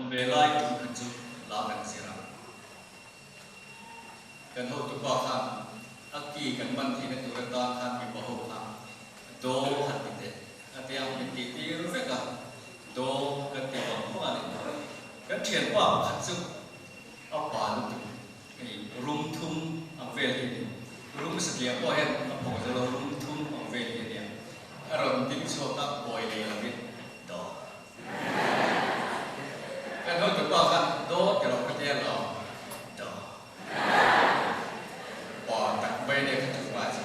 awm ve lai tum kha chu la kan zir a. Kan hotupa khan a ki kan man theihna tur atan khan mipa ho kha do han ti teh a tia min tih tir vek a, do kan ti vang vang a ni. Kan thianpa pakhat chu a pa lutuk hei rum thum ang vel hi a ni. Rum satliah pawh hian a phawk zo lo, rum thum ang vel hi a nia. A rawn ding chhuak a, bawi lei lovin do. Kan hotupa khan do ti rawh ka tia lo, do. Pa tak mai nia kha chupa chu.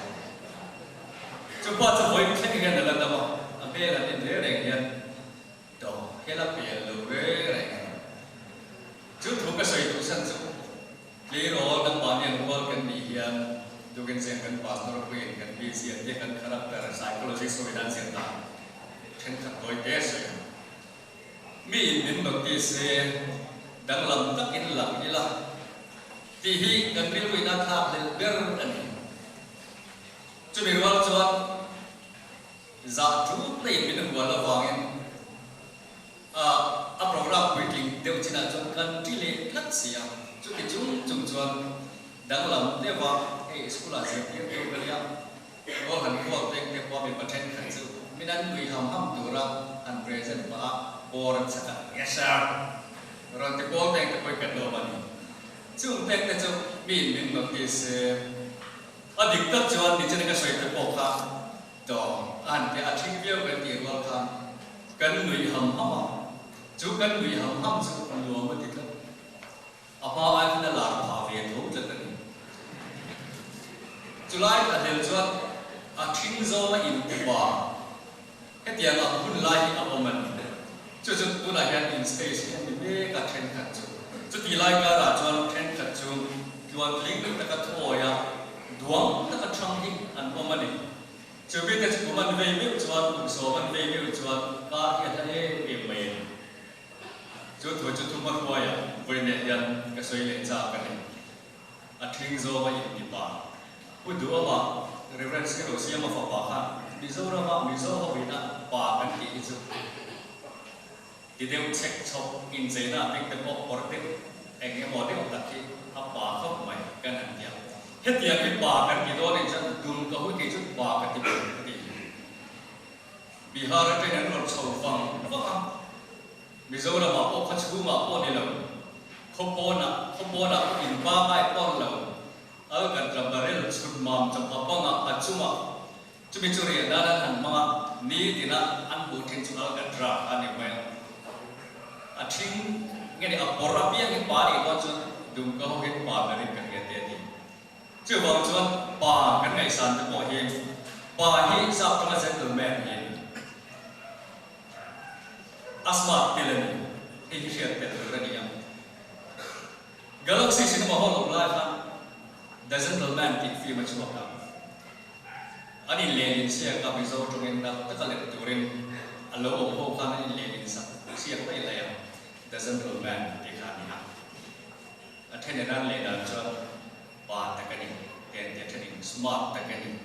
Chupa chu vawi thleng hian a la dam a, a hmel an en reng reng hian do hian a pel lo reng reng a ni. Chu thu ka sawi duh san chu tleirawl nangmah hian rual kan nih hian tukin zeng kan pastor puiin kan mizia te kan character psychology sawi dan zir dan thenkhat tawi te sawi ang. Mi in min notice se danglam takin lang ila tih hi kan rilruin a thlak hlelh ber a ni. Chumi rual chuan zah ṭut na in min hual avangin a a program puitling deuh chinah chuan kan ṭi leh tlat si a, chuti chung chung chuan danglam deuha hei school ah zirtir deuh ka nia. Rual han kual pek te pawh mipa thenkhat chu min an nui ham ham tura han present pah a, bawr an chak a, Yes sir! Rawn ti pawl teng te pawhin kan lawm a ni. Chung pek te chu miin min notice se, a dik tak chuan nichina ka sawi te pawh kha dawng a han ti a, a thing viau kan tih rual khan kan nui ham ham a, chu kan nui ham ham chu nuam a ti tlat. A hma ai khan a lar phah ve tho tlat a ni. Chulai thla hlel chuan a ṭhing zawnga intupa hetiang ang hun lai hi a awm a ni. Chu chu tunah hian in stage hi a ni mek a ṭhenkhat chu. Chuti lai karah chuan ṭhenkhat chu tluantling taka thuawi a, duang taka ṭhang hi an awm a ni. Chu mite chu kum an vei meuh chuan, kum sawm an vei meuh chuan kar hi a hla em em mai a ni. Chu thu chu thuma hruaia vawi neh hian ka sawi leh chak a ni. A thing zawng a inti pa. Pu Duhama, Rev. Siro Siama fapa khan Mizorama Mizo hoina pa kan tih hi chu ti deuh chhek chhawk incheina a teng te pawh kawr deuh eng emaw deuh tak hi a pa khawp mai kan han ti a. Hetiang hi pa kan ti dawn in chuan dum ka hui kei chu pa ka ti ber ka ti. Bihar atangin an rawn chho vang vang a, Mizoramah pawh khaw chhungah pawh ni lo, khaw pawnah, khaw pawnah pawh in pangai pawh ni lo, Alkatra barrel chhut mam chawpa pangah a chungah chumi chu riah nan an han hmang a, nitina an hmuh thin chu Alkatra a ni mai a. A thing nge ni a bawr apiang hi pa nih dawn chuan Dumka ho hian pa berin ka hria te a ti. Chuvang chuan pa kan ngaihsan te pawh hi pa hi sap tanga gentleman hi a smart tel a ni, hei hi hriat tel tur a ni a. Galaxy Cinema Hall awm lai khan The Gentleman tih film a chhuak a, an inlehlin siak a Mizo tawngin nalh taka let turin a lo awm ho khan an inlehlin sak siak mai lai a, The Gentleman tih kha a ni a. A then in an leh dan chuan pa tak a ni te an ti a, then in smart tak a ni,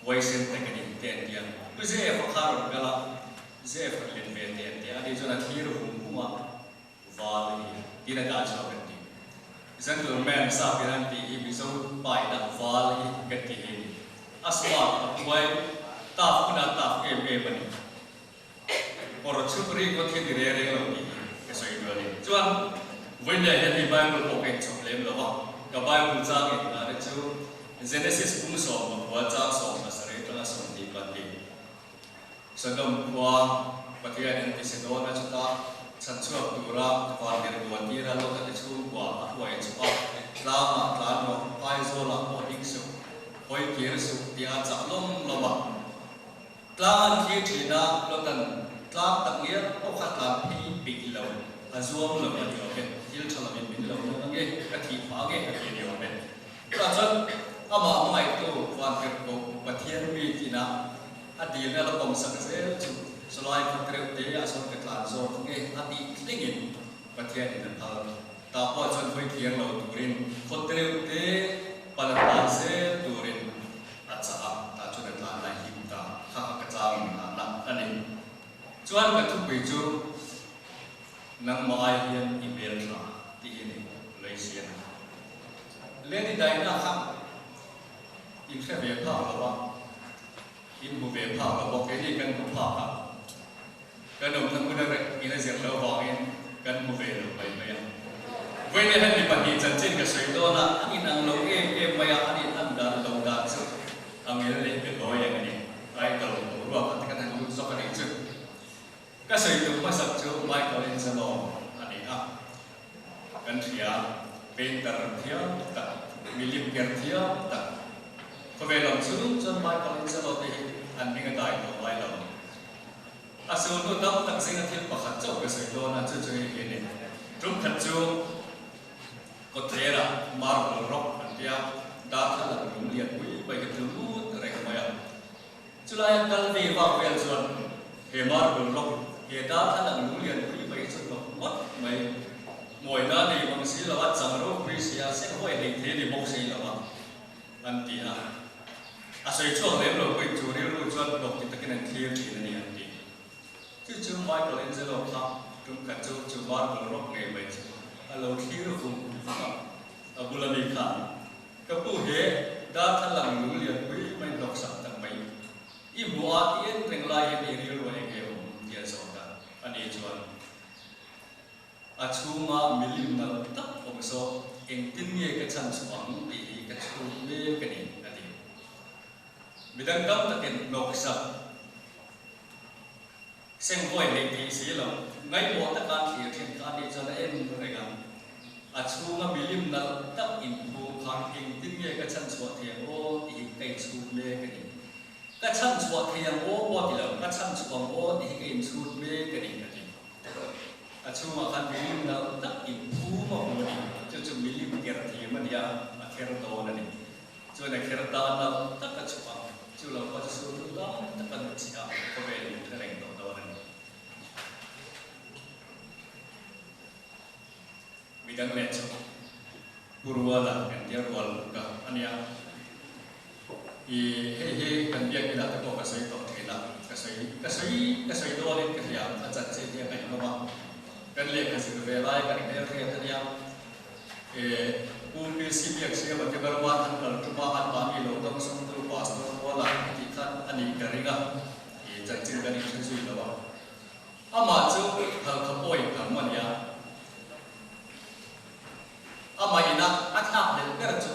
huaisen tak a ni te an ti a. Pu Zef a kha rawn kal a, Zef rawn let ve te an ti a, ani chuan a thlir vung vung a, val a ni a, tin a dah chhuak an ti. Gentleman sap in an tih hi Mizo pa in a val hi kan ti hi a ni. A smart, a huai, taf hunah taf em em a ni. Kawr chhuk rik ngawt hi ti reng reng lo tih hi ka sawi duh a ni. Chuan vawiin hian hei Bible pawh ka inchhawp lem lo a, ka Bible chang inhna te chu Genesis kum 14 chang 17 atanga 22. Sodom khua Pathianin a tise dawn a, chuta chhanchhuak tura vantir buan tira Lota te chhungkua a hruai chhuah a, tlangah tlan rawh, Aizawlah pawh ding suh, hawi kir suh tih a chah lawm lawm a. Tlang an thlir thin a, Lotan tlang tak ngial pawh kha tlan phei peih lo, a zuam lo a ni awm e, thil tha lovin min lo nung ange, ka thih phah ange a ti a ni awm e. Chutah chuan amah hmangaihtu Vantirhkoh Pathian mi tina a dilna la pawmsak zel chu chulai khat reuh te ah sawn ka tlan zawk ange a tih thlengin Pathianin a phal. Tah pawh chuan hawi thiang lo turin khawt reuh te pala tlan zel turin A chah a, tah chuan a tlan lai him ta, kha kha ka chang in nghah na a ni. Chuan ka thupui chu Nangmah ai hian i hmel tha tih hi ni Louisiana. Lady Diana kha in hre ve phak lo a, in hmu ve phak lo bawk, keini kan hmu phak a, kan awmna hmun a reh in a zir loh vangin kan hmu ve lo mai mai a. Vawiin hian mi pahnih chanchin ka sawi dawn a, an inang lo em em mai a, an inan dan lo dan chu a ngel leh pe lawi ang a ni. Title boruak ah te kan han lut zawk a nih chu. Ka sawi tum hmasak chu Michael Angelo a ni a, kan hria, painter thiam tak, milim ker thiam tak. Khawvel awm chung chuan Michael Angelo te hi an hming a dai tawh ngai lo. A sul hnu tam tak zinga thil pakhat chauh ka sawi dawn a, chu chu hei hi a ni. Tum khat chu kawtthlerah marble rock an tia, darthlalang lung lian pui pui hi tlu lut reng mai a. Chulaia kal ve vak vel chuan he marble rock he darthlalang lunglian pui mai chu hnawk ngawt mai. Mawina nei mang si lo a, chang ropui si a, seng hawi hlei thei ni bawk si lo a, an ti a. A sawi chhuak lem lo pawhin chu rilru chuan hnawk ti takin an thlir thin a ni an ti. Chu chu Michael Angelo kha tum khat chu chu marble rock ngei mai chu a lo thlir vung vung a, a bula mi khan Ka pu he darthlalang lunglian pui mai hnawk sak tak mai i hmuh a i en reng lai hian i rilru eng nge awm tih a zawt a, a ni chuan a chhunga milim nalh tak awm saw engtin nge ka chhan chhuah ang tih hi ka chhut mek a ni a ti. Midang tam takin hnawk sak Senghawi hleih theih si lo, ngaihmawh taka thlir thin kha anih chuan a en reng a. A chhunga milim nalh tak inphum khan engtin nge ka chhan chhuah thei ang aw tih hi ka inchhut mek a ni. Ka chhan chhuah thei ang aw pawh ti lo, ka chhan chhuah ang aw tih hi ka inchhut mek a ni a ti. A chhungah khan milim nalh tak inphum a hmu a ni. Chu chu milim ker thiam a nia, a kher dawn a ni. Chuan a kher ta nalh tak a chhuah a, chu lo pawh chu sur hnu tam tak a nuchih a, khawvel in hre reng tawh dawn a ni. Midang leh chu Pu Ruala kan tia rual ka a nia. I hei hi kan biakinn ah te pawh ka sawi tawh thin a, ka sawi ka sawi ka sawi dawnin ka hria a chanchin hi a ngaihnawm a, kan lehkha zir ve lai kan hmelhriat a nia. Pu PC Biaksiama te Burma an kal tum a, anmahni lo dawng sawmtu Pastor Ruala a tih khan a nih ka ring a, i chanchin kan inhre zui lo a. Amah chu Halkha pawi tam a nia. Amah ina a thlak hlelh ber chu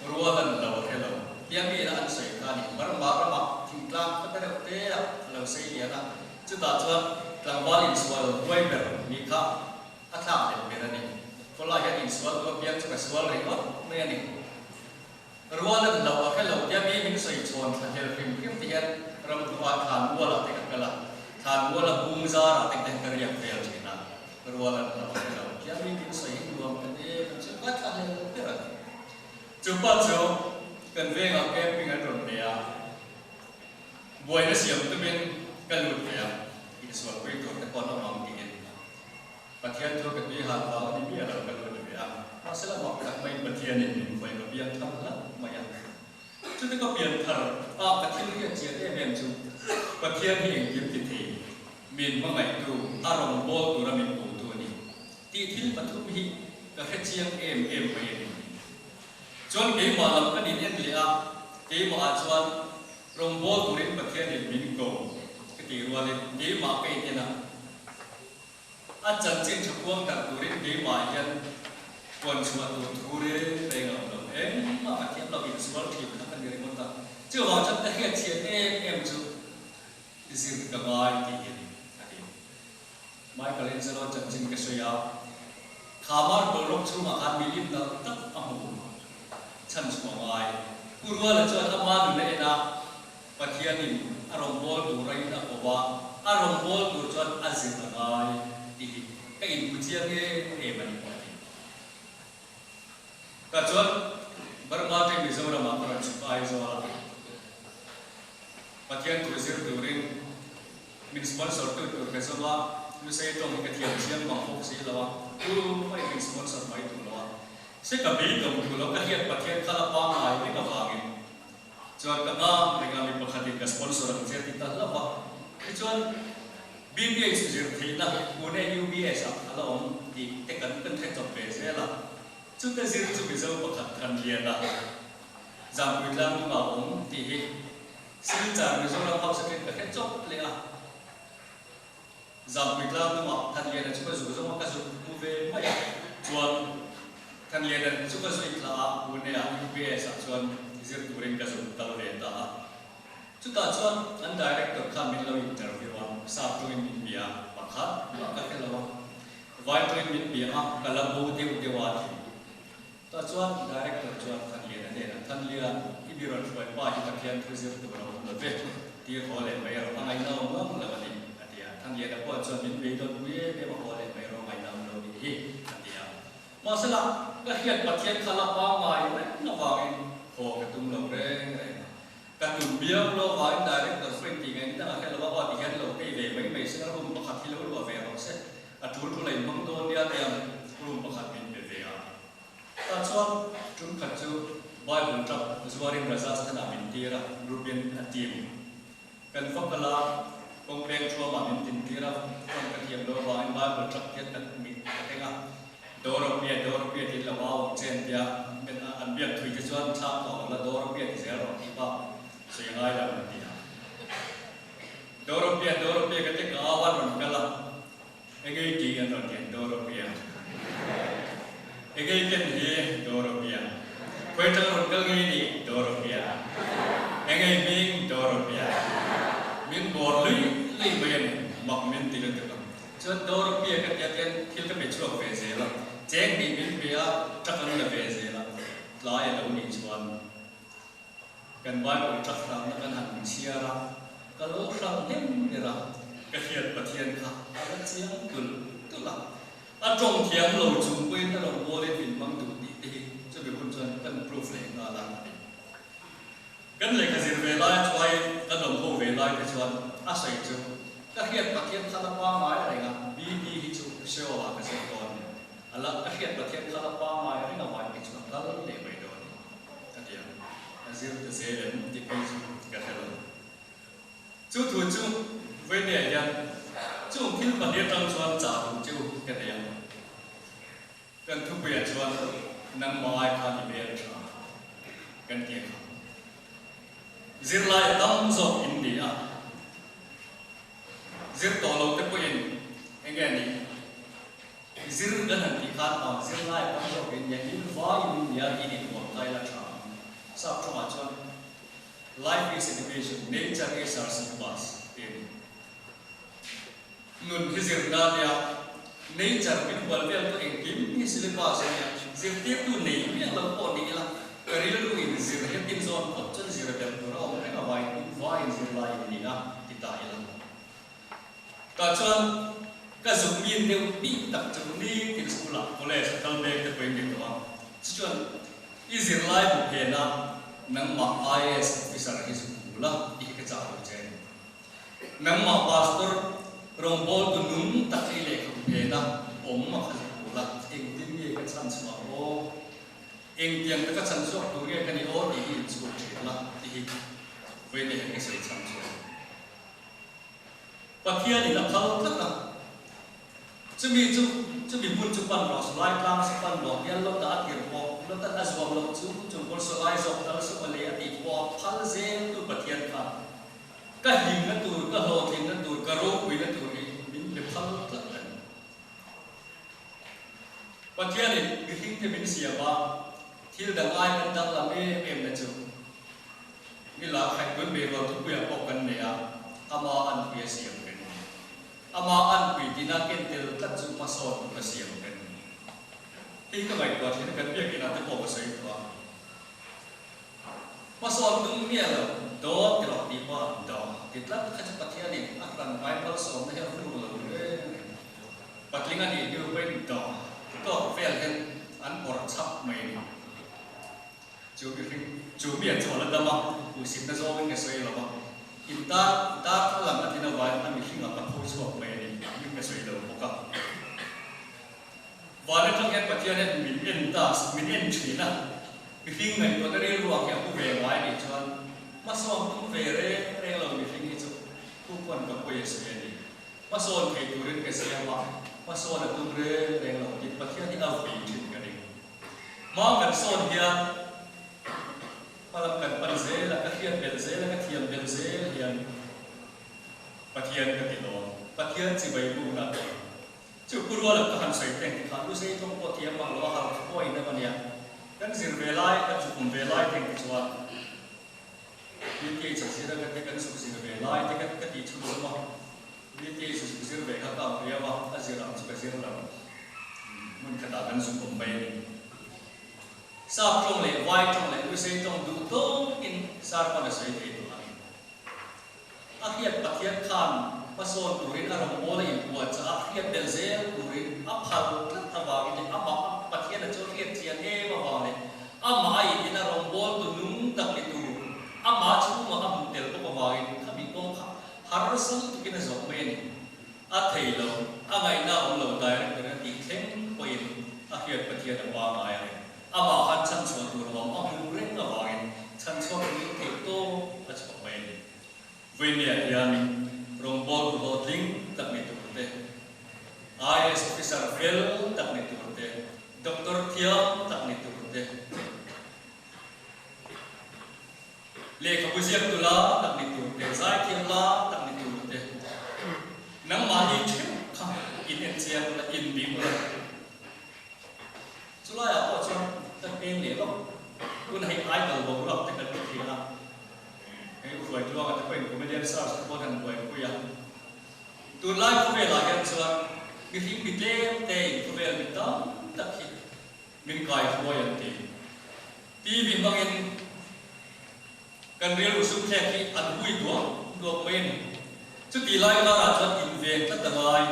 Rualan lo hre lo tia mi ina an sawi kha a ni. Burma ramah thingtlang khaw te reuh te a lo sei lian a, chutah chuan tlangval insual huai ber ni kha A thlak leh ber a ni. Khawlai hian insual tu apiang chu ka sual ringawt mai a ni. Rual an lo a hre lo tia mi min sawi chhawn thla hel hrim hrim te hian ram hnuah thlan mualah te ka kal a, thlan muala bung zarah te te ka riak vel thin a. Rual an lo a hre lo tia mi min sawi hi nuam ka ti em chu ka thla hel ber a ni. Chu pa chu kan vengah camping an rawn nei a. Buaina siam tumin ka lut ve a, insualpui tur te pawh an awm ang tiin. Pathian chu ka tui hal vang a ni miah lo ka lut ve a, mahsela mak tak maiin Pathianin min khawi ka piang thar hlauh mai a. Chute ka pian thar a ka thil hriat chian em em chu Pathian hi engkim ti thei, min hmangaihtu, a rawngbâwl tura min puhtu a ni tih thil pathum hi ka hre chiang em em mai a ni. Chuan keimah lam kan in en leh a, keimahah chuan rawngbâwl turin Pathianin min ko ka tih rualin keimah ka in en a. A chanchin tha kuang darh turin keimah hian puan chhuah tur thu reng reng a awm lo. Engmah ka thiam lo, insual thin kha ka ni ringawt a. Chuvang chuan ka hriat chhiat em em chu zir ka ngai tih hi a ni, a ti. Michael Angelo chanchin ka sawi a, kha marble rock chhungah khan milim nalh tak a hmu chhan chhuah ngai. Pu Ruala chuan ama nun a en a, Pathianin a rawngbâwl tur aiin a ko a, a rawngbâwl tur chuan a zir a ngai tih hi ka inhmu chiang em em a ni a ti. Tah chuan Burma te Mizoramah ka rawn chhuk Aizawl a, Pathian thu zir turin min sponsor tu tur ka zawng a, Lusei tawng hi ka thiam chiang mang bawk si lo a, tu mai min sponsor mai duh lo a, se ka beidawng duh lo ka hian Pathian kha la pangngai vek avangin Chuan ka nghak reng a, mi pakhatin ka sponsor ang che a ti ta hlauh a. Tichuan. BPH zir theihna Pune UBS ah a la awm tih te kan kan hre chawp ve zel a. Chute zir chu Mizo pakhat khan lian a, Zampui tlang hnungah a awm tih hi Silchar Mizoram House atangin ka hre chawp leh a. Zampui tlang hnungah Thanliana chu ka zuk zawng a, ka zuk hmu ve mai a. Chuan Thanliana chu ka zui thla a, Pune ah UPS ah chuan zir turin ka zuk kal ve ta a. Chutah chuan an director khan min lo interview a, sap tawngin min bia pakhat mah ka hre lo a, vai tawngin min bia a, ka la bo deuh deuh a ti. Tah chuan director chuan Thanlian a hnenah, Thanlian, i mi rawn hruai pa hi Pathian thu zir tur a awm lo ve, tir haw leh mai rawh, a ngaihna awm ngang lo a ni, a ti a. Thanliana pawh chuan min beidawn pui em em a, haw leh mai rawh, a ngaihna awm lo nih hi, a ti a. Mahsela, ka hriat Pathian kha la pangngai reng avangin haw ka tum lo reng reng a. Ka tum biau lo vangin director friend tih ngaih dang a hre lo a, aw tihian lo phei ve mai mai se, room pakhat hi lo luah ve rawh se, a tul tul a inhmang dawn nia tiang room pakhat min pe ve a. Tah chuan tum khat chu Bible tap zuarin Rajasthan ah min tir a, group in a team kan va kal a, kawng peng thuamah min din tir a, chuan ka thiam lo avangin Bible tap hian ka mit ka thleng a, Doropia, Doropia tiin lo au ang che an tia, an biak thui te chuan thlak tawh lo la, Doropia ti zel rawh tih bak sawi ngai lo an ti a. Doropia, Doropia ka ti ka au an rawn kal a, engei tih an rawn ti an Doropia. Engei ken hi Doropia. Khawi atanga rawn kal ngei nih Doropia. Engei hming Doropia. Min bawr lui lui mai a ni, mak min ti lutuk ang. Chuan Doropia ka tia hian thil ka pe chhuak ve zel a, cheng hnih min pe a, truck an la ve zel a, tlai a lo nih chuan kan Bible truck hrangna kan han chhiar a, ka lo hrang hnem ber a, ka hriat Pathian kha a la chiang tulh tulh a, a tawng thiam lo chung pawhin a rawn bawlin min hmang duh tih te hi chumi hun chuan kan proof leh nghal a ni. Kan lehkha zir ve lai chuai kan awm ho ve lai te chuan a sawi chu ka hriat Pathian kha la pangngai reng a, BB hi chu Seoul ah ka zir dawn ni. A la ka hriat Pathian kha la pangngai reng a vai hi chu a kal leh mai dawn ni ka ti a, a zir ta zel em tih phei chu ka hre lo. Chu thu chu Vawinia hian chung thil pahnih atang chuan chah duh chu ka nei ang. Kan thupuiah chuan nangmah ai khan i hmel tha kan ti kha. Zirlai a tam zawk in ni a, zir tawh lo te pawhin eng nge ni zir kan han tih khan aw zirlai a tam zawk in ni a, in vai in ni a tih in huam kai la tha ang. Sap tawngah chuan Life is education, nature is our syllabus tih a ni. Nun hi zirna a nia, nature min hual vel pawh engkim hi syllabus a nia, zirtirtu nei miah lo pawh ni ila, ka rilru in zir hian tin zawn phawt chuan zir ber tur a awm reng a vai in vai in zir lai in ni a ti ta ila. Tah chuan ka zuk min deuh bik tak chu nitin school ah college a kal mek te pawhin ni tawh a, chu chuan i zirlai bu phen a nangmah IAS officer hi zuk hmu la i hi ka chah lo che. Nangmah Pastor rawngbawltu nung tak ei leh kha phena awm a kha zuk tur a, engtin nge ka chhan chhuah aw? Engtiang taka chhan chhuak tur nge ka nih aw tih hi inchhuk thin la tih hi vawiin hian ka sawi chhan chhuah. Pathianin a phal tlat a, chumi chu chumi hmun chu pan rawh, Sulai tlang chu pan rawh, hian Lota a tir pawh, Lotan a zuam loh chu chung pawn Sulai zawk tal suh a lei a tih pawh a phal zel tu Pathian kha Ka hlimna tur, ka hlawhtlinna tur, ka ropuina tur hi min pe phal tlat a ni. Pathianin mihringte min siam a, thil dang ai kan danglam em em na chu mi lak khat tun beirual thupuiah pawh kan nei a, ama anpui a siam kan ni. Ama anpui tina ken tel tlat chu hmasawn ka siam kan ni. Hei ka ngaihtuah thin a, kan biakinah te pawh ka sawi tawh a. Hmasawn tum miah lo, dawt ti rawh tih pawh an daw ti tlat kha chu Pathianin a hran Bible sawmna hi a vur lo reng reng. Patling a nih hnu pawhin daw tawk vel hian an awrh chhap mai a ni. Chu mihring, chu mi an chhuah la dam a, uhsitna zawngin ka sawi lo va, in dar darthlalang a tlin avangin a mihringah ka pho chhuak mai a ni tih ka sawi lo bawk a. Van atang hian Pathian hian min en ta, min en thin a, mihring ngaihtuahna rilru ang hi a pu ve ngai anih chuan hmasawn tum ve reng reng lo mihring hi chu thu pawn ka pawi a sawi a ni. Hmasawn thei turin ka siam a, hmasawn a tum reng reng lo tih Pathian hi a vui thin ka ring. Hma kan sawn hian hmalam kan pan zel a, ka hriat belh zel a, ka thiam belh zel hian Pathian ka ti lawm. Pathian chibai bukna ka ni. Chu pu ruala ka han sawi teng ti khan Lusei tawng pawh thiam mang lo a har pawh in em a nia. Kan zir ve lai, kan zukum ve lai teng ti chuan BTH a zir a ka te kan zuk zir ve lai te ka tih chhun zawm a. BTH a zuk zir ve kha ka ang riau a, a zir ang chu ka zir lo. Hmun khatah kan zuk awm mai a ni. Sap tawng leh Vai tawng leh Lusei tawng duh tawkin sar pawn a sawi thei tawh a ni. A hriat Pathian khan hmasawn turin a rawngbâwl a inpuahchah a, hriat belh zel turin a phal tlat avangin leh amah Pathiana chu a hriat chian em avang leh amah a in a rawngbâwl tu nung tak ni tur amah chhungah a hmuh tel bawk avangin khami kawng kha harsa lutukin a zawh mai a ni. A thei lo, a ngaihna a awm lo director a tih thleng pawhin a hriat Pathian a pangngai a ni. Amah khan chhanchhuah tur a awm a hmu reng avangin chhanchhuak turin theih tawp a chhuak mai a ni. Vawinia hian rawngbâwl tu hlawhtling tak ni tur te, IAS officer fel tak ni tur te, doctor thiam tak ni tur te, Lehkhabu ziaktu la tak ni tur te, zaithiam la tak ni tur te, nangmahni theuh kha in en chiang ula, in bih ula. Chulaiah pawh chuan kan peng leh lawk. Tuna hei idol boruak te kan ti thei a, hei u Hruaitluanga te pawhin comedian search te pawh an han buaipui a. Tunlai khawvelah hian chuan mihring mi tlem te in khawvel mi tam tak hi Min kai hruai an ti. TV hmangin kan rilru sumthlek hi an hui duak duak mai a ni. Chuti lai karah chuan inven tlat a ngai.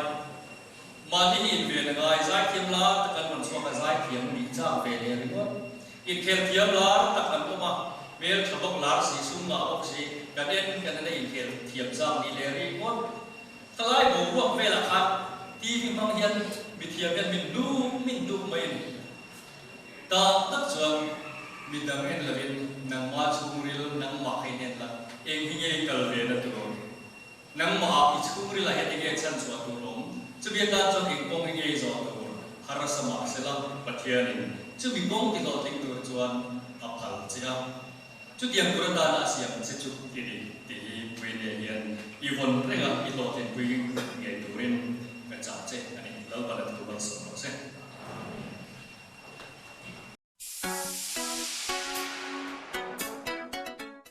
Mahni hi inven a ngai. Zaithiam lar tak an rawn chhuak a, zaithiam nih chak ve leh ringawt. Inkhel thiam lar tak an awm a, hmel tha bawk lar si, sum ngah bawk si, kan en kan en a inkhel thiam chak nih leh ringawt. Thalai boruak velah khan TV hmang hian mithiam hian min hnuk min hnuk mai a ni. Tak tak chuan midang en lovin nangmah chhungril nangmah kha in en la, eng hi nge i kal ve na tur? Nangmahah i chhungrilah hian enge chhanchhuah tur awm? Chumi atan chuan eng kawng hi nge i zawh tur? Harsa mahsela Pathianin chumi kawng ti hlawhtling tur chuan a phal che a. Chutiang tur atana a siam che chu i ni tih hi Puinia hian i vawn reng a, i hlawhtlinpui ngei turin ka chah che a ni. Lalpan a thu malsawm rawh se.